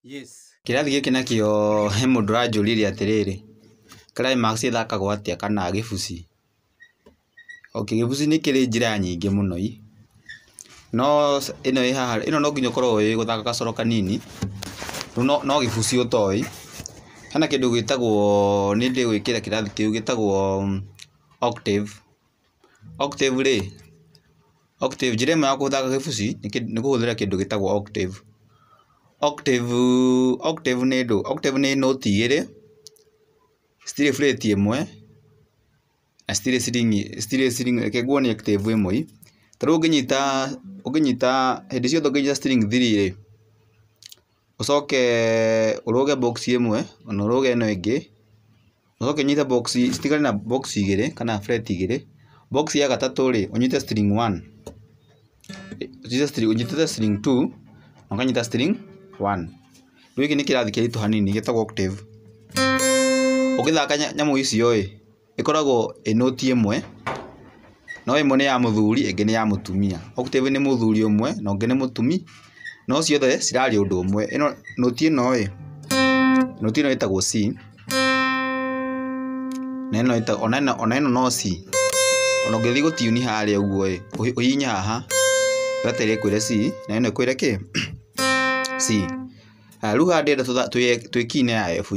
Yes. Kĩrathi gĩkĩ nakĩo he mũndũ ũranjũririe atĩrĩrĩ, climax ĩthakagwo atĩa kana gĩbuci? Okay, gĩbuci nĩ kĩrĩ njĩra nyingĩ mũno ii. No ĩno ĩ haha, ĩno no nginya ũkorwo ũĩ gũthaka gacoro kanini, no gĩbuci ũtoĩ. Hena kĩndũ gĩtagwo, nĩ ndĩgwĩkĩra kĩrathi kĩu gĩtagwo octave. Octave rĩ, octave, njĩra ĩmwe ya gũthaka gĩbuci nĩ kũhũthĩra kĩndũ gĩtagwo octave. Octave, octave nĩ ndũ, octave nĩ noti igĩrĩ, citirĩ fret ĩmwe, na citirĩ string, citirĩ string, reke nguonie octave ĩmwe ii. Ta rĩu ũngĩnyita, ũngĩnyita, hĩndĩ ciothe ũngĩnyita string three rĩ, ũcoke ũrũge box ĩmwe ona ũrũge ĩno ĩngĩ, ũcoke ũnyite box, citigare na box igĩrĩ kana fret igĩrĩ, box ya gatatũ rĩ, ũnyite string one, ũnyitĩte string two na ũkanyita string one. Rĩu gĩkĩ nĩ kĩrathi kĩritũ hanini gĩtagwo octave. Ũgĩthaka nyamũ icio ĩ, ĩkoragwo ĩ noti ĩmwe, no ĩmwe nĩ ya mũthuri ĩngĩ nĩ ya mũtumia. Octave nĩ mũthuri ũmwe na ũngĩ nĩ mũtumia, no ciothe ciraria ũndũ ũmwe. Ĩno noti ĩno ĩ, noti ĩno ĩtagwo C, na ĩno ĩtagwo, ona ĩno no C. Ona ũngĩthiĩ gũtiuni harĩa ũguo ĩ, ũhihinye haha, weterere ĩkwĩre C, na ĩno ĩkwĩre kĩ? C. Haya, rĩu haha ndĩrenda twĩ key-inĩ ya F.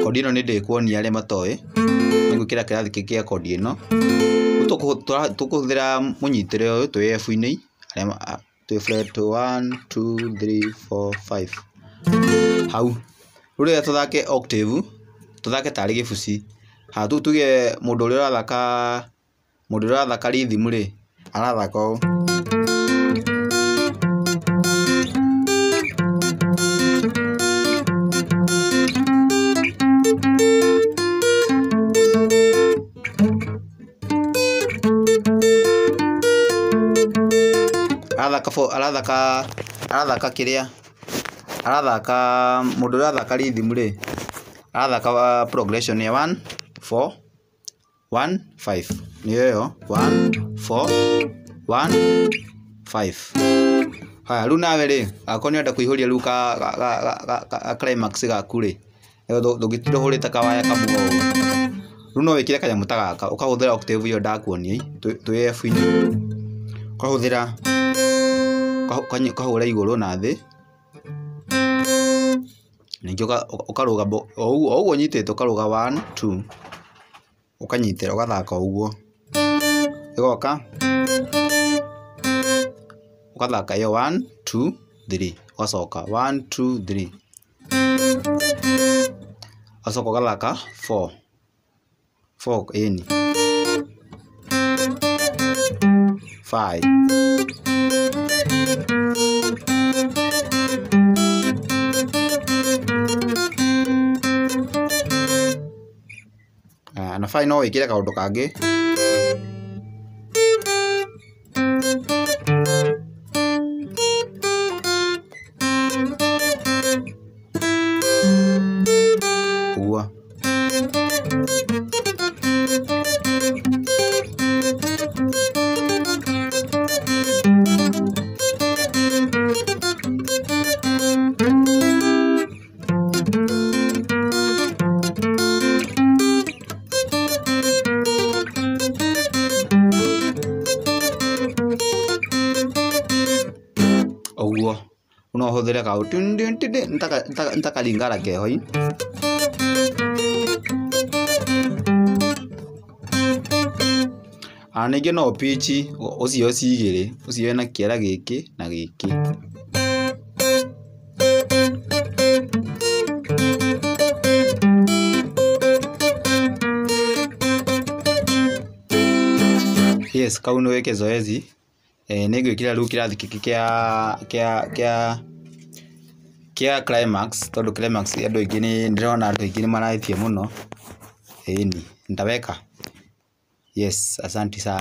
Kondi ĩno nĩ ndĩkuonia arĩa matoĩ, nĩ ngwĩkĩra kĩrathi kĩngĩ gĩa kondi ĩno. Rĩu tũkũhũthĩra mũnyitĩre ũyũ twĩ F-inĩ, twĩ fret 1, 2, 3, 4, 5. Hau. Rĩu rĩrĩa tũthake octave, tũthake tarĩ gĩbuci. Haha tuge mũndũ ũrĩa ũrathaka, mũndũ ũrĩa ũrathaka rhythm rĩ, arathaka ũũ. Arathaka arathaka, arathaka kĩrĩa, arathaka, mũndũ ũrĩa ũrathaka rhythm rĩ, arathaka progression ya 1, 4, 1, 5. Nĩyo ĩyo, 1, 4, 1, 5. Haya, rĩu nawe rĩ, angĩkorwo nĩ ũrenda kũihũria rĩu ka climax gaku rĩ, ndũngĩtinda ũhũrĩte kawaya kamwe ũguo. Rĩu no wĩkĩre kanyamũ ta gaka, ũkahũthĩra octave ĩyo ndakuonia twĩ F-inĩ. Ũkahũthĩra, ũkahũra igũrũ na thĩ, ningĩ ũkarũga o ũguo ũnyitĩte ũkarũga 1, 2, ũkanyitĩra ũgathaka o ũguo. Ĩgoka, ũgathaka ĩyo 1, 2, 3, ũgacoka 1, 2, 3. Ũgacoka ũgathaka 4, 4 ĩni, 5. Na 5 no wĩkĩre kaũndũ kangĩ. Ũguo. Ũguo. No ũhũthĩre kaũ tun tun tun tun nĩ ta karingara keho ii. Ona ningĩ no ũpichi ũcioe ci igĩrĩ, ũcioe na kĩara gĩkĩ na gĩkĩ. Yes, kau nĩ wĩke zoezi. Nĩ ngwĩkĩra rĩu kĩrathi kĩngĩ kĩa climax, tondũ climax andũ aingĩ nĩ ndĩrona andũ aingĩ nĩ marahĩtia mũno. Ĩni, nitaweka. Yes, asante sana.